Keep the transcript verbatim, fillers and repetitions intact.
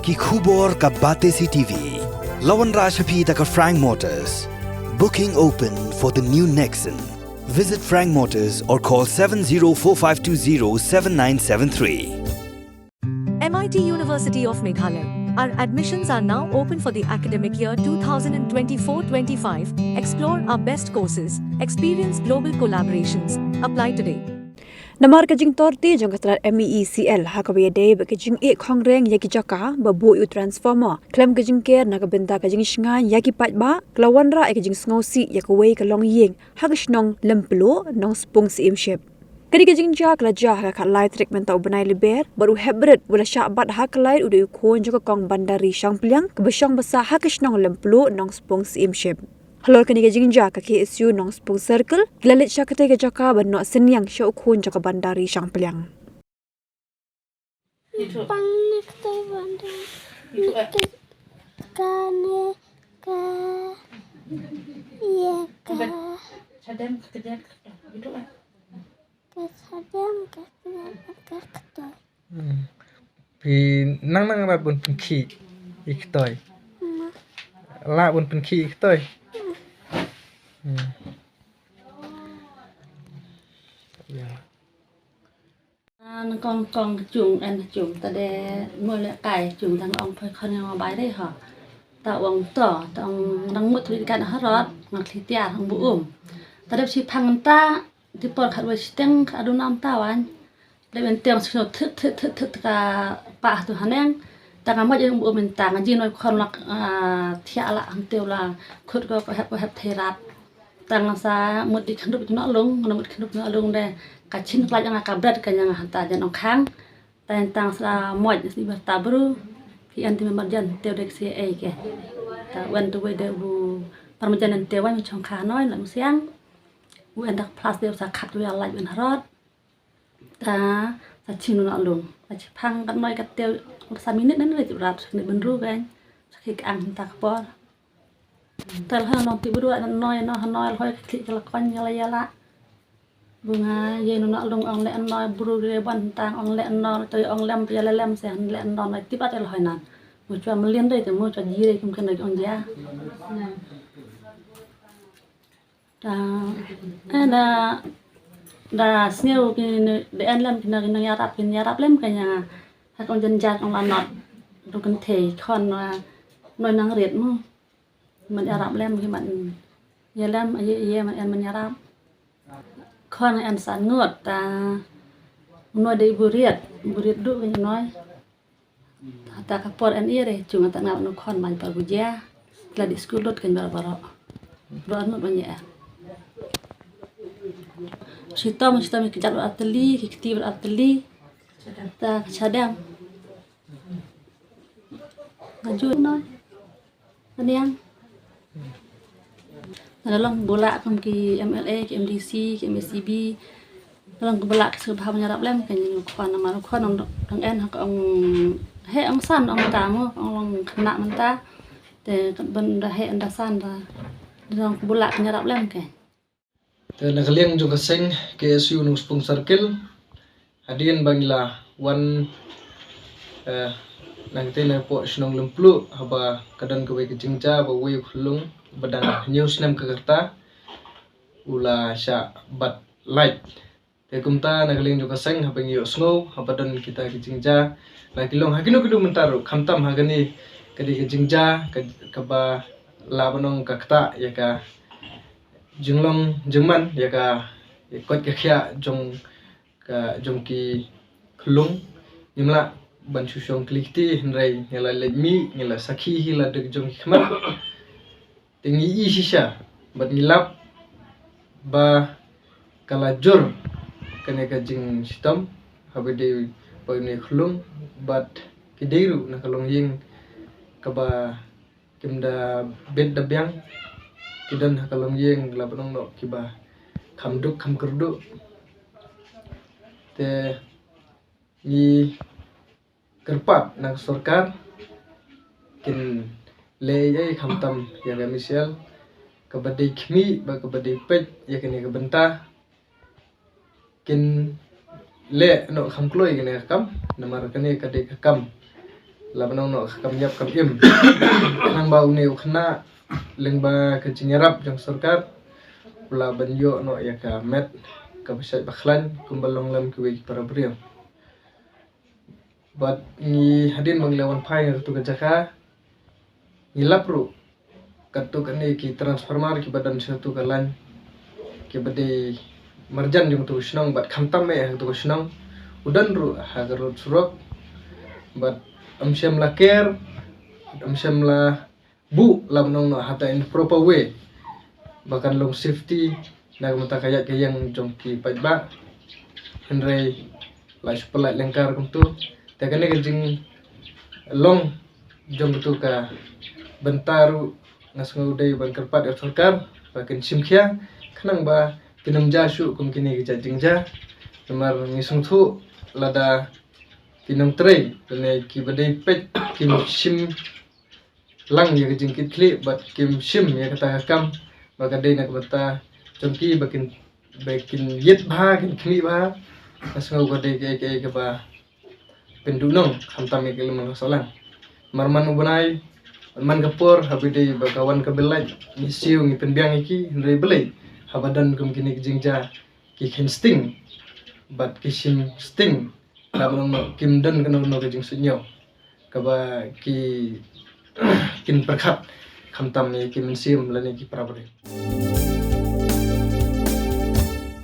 Ki khubor ka Batesi T V. La wanrah sha phi da ka Frank Motors. Booking open for the new Nexon. Visit Frank Motors or call seven zero four five two zero seven nine seven three. M I T University of Meghalaya. Our admissions are now open for the academic year twenty twenty-four twenty-five. Explore our best courses, experience global collaborations. Apply today. Namar ka jingtorti jong ka tnad M E E C L ha kaba ïadei bad ka jingeh khongreng ïa ki jaka ba buh ïa u transformer khlem ka jingker na ka bynta ka jingshngaiñ ïa ki paidbah, ka la wanrah ïa ka jingsngewsih ïa kawei ka longïing ha ka shnong Lempluh, Nongspung Syiem Ship. Kane ka jingjia ka la jia ha ka khatlai tarik mynta u bnai Lber bad u hepbret uba la shah bat ha ka light u dei u khun jong ka kong Bandari Shangpliang kaba shong basa ha ka shnong Lempluh, Nongspung Syiem Ship. Halor kane ka jingjia ka K S U Nongspung Circle ki la leit sha katei ka jaka ban noh synñiang sha u khun jong ka Bandari Shangpliang. Pang ni katei Bandari. Ni ka, ka ne ka, ye ka. Ka sadem ka katei. Hmm. Phi nang nang rat bun pynkhih i ktoi. Lah bun pynkhih i ktoi. Hmm. Ïa. Nang kong kong ka cung en ka cung ta de mo le kai cung tang ong phai khon yang bai de ha. Ta ong to ta ong nang mut ri kan harot nang thli tiar ong bu um. Ta de si phang ta. Ti por khat wei shiteng khat adu nam ta wan. Dei ben tiang sino thit thit thit thit ka pa tu haneng. Ta nga moj eng bu men ta nga ji noi khon lak, ah, thiah la hang teu la khut ko ko hep ko hep thei rat. Ta nga sa mut di khndup jno lung, nga mut khndup jno lung de. Ka chin klaj nga ka bret ka nyang hanta jan ong khang. Ta tang sa moj si ber ta bru. Ki an ti member jan teu de si ei ke. Ta wan tu wei de bu par ma jan teu wan chong kha noi la musiang. U en dak plas de sa khat wei laj wan harot. Ta sa ching no lung. Sa chi phang kat noi kat teu sa minit nan le chip rat sa ni ben ru kan. Sa ki ang ta ka por. Ta la nong ti bru noi no noi hoi ki la kon ya la ya la. Bunga ye no lung ong le noi bru re ban tang ong le no to ong lem ya la lem se le no noi ti ba te la hoi nan. Mu chwa mlien de te mu chwa ji re kum kan ong ja. Da, eh, da, da sniew ki, da en lem ki nang, ki nang ïarap, ki nang ïarap lem ka ïa. Ha kong jan jar kong la not. Du kan thei khon, ah, noi nang rit mo. Man ïarap lem ki man ïa lem, ïa, ïa man en man ïarap. Khon en san ngot, ta noi dei burit, burit du ki noi. Ta ka por en ire, chung ta ngap no khon man pa bujia. Kla di skul dot kan bar baro. Bro anu ban ya. Sitom, sitom ki jat ateli, ki kti ateli. Ta ka chadam. Ngaju no. Aniang. Nga long bula kum ki M L A, ki M D C, ki M A C B. Nga long bula ki sngewbha ban ïarap lem ka ngi khwan namar khwan ong dang en ha ka ong he ong san ong ta mo ong long khynnah mynta. Te ban da he da san da. Nga long bula ka ïarap lem ka. Te na ka liang jong ka seng K S U Nongspung Circle. Hadien ba ngi la wan, eh, nangtei na poh shnong Lympluh haba ka don kawei ka jingjia ba uwei u khyllung ba dang hynñiew snem ka rta u la shah bat light. Te kumta na ka liang jong ka seng haba ngi ïohsngew haba don kita ki jingjia la ki long ha kino kino mynta ruh khamtam ha kane ka dei ka jingjia ka, kaba lah ban ong ka ktah ïa ka jinglong jingman ïa ka, ïa ka koit ka khiah jong ka jong ki khyllung. Ngim lah ban shu shong kli kti hynrei ngi la leit mih, ngi la sakhi hi la dei jong ki khmat. Te ngi i shisha bad ngi lap ba ka la jur kane ka jingshitom haba dei ba une khyllung bad ki dei ruh na ka longïing kaba kim da bit da biang, ki don ha ka longïing la ba nong noh kiba kham duk kham kyrduh. Te ngi kyrpad na ka sorkar kin leh ei ei khamtam ïa ka M E C L kaba dei khmih bad kaba dei peit ïa kane ka bynta. Kin leh noh kham kloi kane ka kam namar kane ka dei ka kam la ban ong noh ka kam ïap kam im. Nang ba une u khynnah lyngba ka jingïarap jong sorkar u la ban ïoh noh ïa ka met kaba shait ba khlaiñ kumba long lem kiwei ki para briew. Bad ngi hadien ba ngi la wan phai na katu ka jaka, ngi lap ruh katu kane ki transformer kiba don sha katu ka line kiba dei marjan jong katu ka shnong, bad khamtam eh ha katu ka shnong, u don ruh ha ka rud surok. Bad ym shym la ker, ym shym la buh, la ban ong noh ha ta in proper way ba kan long safety na ka bynta ka ïaid ka ïeng jong ki paidbah. Hynrei la shu pyllait lyngkar kumtu. Te kane ka jinglong jong katu ka bynta ruh nga sngew dei ban kyrpad ïa sorkar ba kin shim khia khnang ba kin ym jia shuh kum kine ki jait jingjia. Namar ngi sngewthuh lada ki nongtrei lane kiba dei peit kim shim lang ïa ka jingkitkhlieh bad kim shim ïa kata ka kam ba ka dei na ka bynta jong ki ba kin, ba kin ïit bha, kin khmih bha. Nga sngew ka dei kaei kaei kaba pynduhnong khamtam ïa ka liang ka sahlang. Namar man u bnai, man ka por, haba dei ba ka wan ka bill lait, ngi siew ngi pynbiang ïa ki, hynrei balei haba don kum kine ki jingjia ki kheiñ sting bad ki shim sting, la ban ong noh kim don kano kano ka jingsuidñiew kaba ki kin pyrkhat khamtam ïa ki mynsiem lane ki para briew.